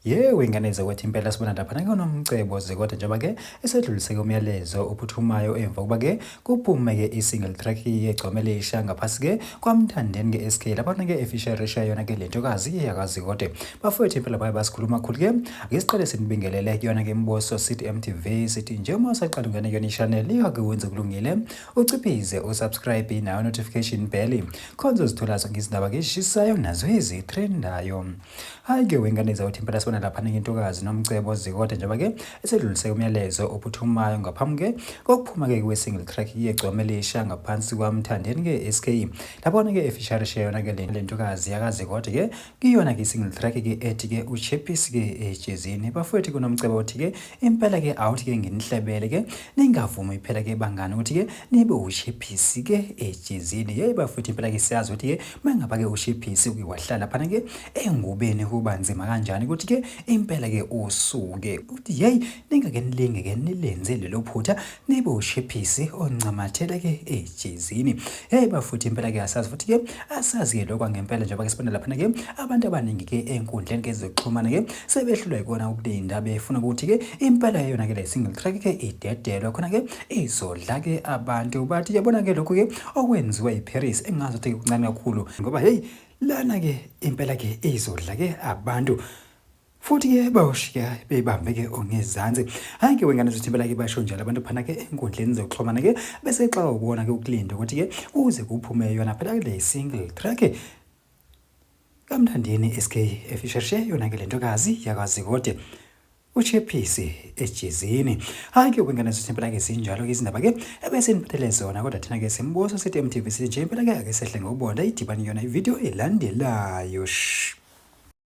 Yewe ingane zakwethu impela sibona lapha nakunomcebo Zikode njengoba ke esedluliseke umyalezo ophuthumayo emva kokuba ke kuphume ke i-single track yegcome elisha ngaphasi ke kwaMthandeni ke SK lapha ke efisherisha yona ke lentokazi yakaZikode. Bafowethu impela baye basikhuluma kakhulu ke ake siqale sinibingelele kuyona ke Mboso sithi MTV sithi njengoba usaqala ungena kuyona i-channel iyake wenze kulungile uciphize usubscribe nayo notification bell khonze uzithola zonke izindaba ke ezishisayo nazo ezitrendayo. Hhayi ke wengane zawuthi impela sibona lapha nentokazi Nomcebo Zikode njengoba ke esedlulise umyalezo ophuthumayo ngaphambi ke kokuphuma ke kwe-single track yegcwama elisha ngaphansi kwaMthandeni ke SK. Labona ke efisharishe yona ke le ntokazi yakaZikode ke kuyona ke i-single track ke ethi ke uChepisi ke ejezini. Bafowethu kuNomcebo uthi ke impela ke awuthi ke nginihlebele ke ningavumi phela ke bangani ukuthi ke nibe ushiphisi ke ejezini. Yeyi bafowethu impela ke siyazi ukuthi ke mangaba ke ushiphisi uke wahlala phana ke engubeni kuba nzima kanjani ukuthi ke impela ke usuke uthi yeyi ningake nilinge ke nilenze lelo phutha nibe ushiphisi oncamathela ke ejezini. Hey bafowethu impela ke asazi futhi ke asazi ke lokho ngempela njengoba ke sibona laphana ke abantu abaningi ke enkundleni ke zokuxhumana ke sebehlulwa ikona ukulinda befuna ukuthi ke impela yona ke le single track ke idedelwe khona ke izodla ke abantu bathi yabona ke lokhu ke okwenziwa iParis engazi ukuthi kuncane kakhulu ngoba hey lana ke impela ke izodla ke abantu futhi ke bawushiya bebambe ke ongezansi. Hhayi ke wengane zethu impela ke basho njalo abantu phana ke enkundleni zokuxhumana ke bese xa ubona ke ukulinda ukuthi ke kuze kuphume yona phela le single track kaMthandeni SK efisheshe yona ke lentokazi yakwaZikode uChephisi ejezini. Hhayi ke wengane zethu impela ke zinjalo ke izindaba ke ebese niphathele zona kodwa thina ke simbuso sithi MTV sithi nje impela ke ake sehle ngobonda idibane yona ivideo elandelayo. Shh.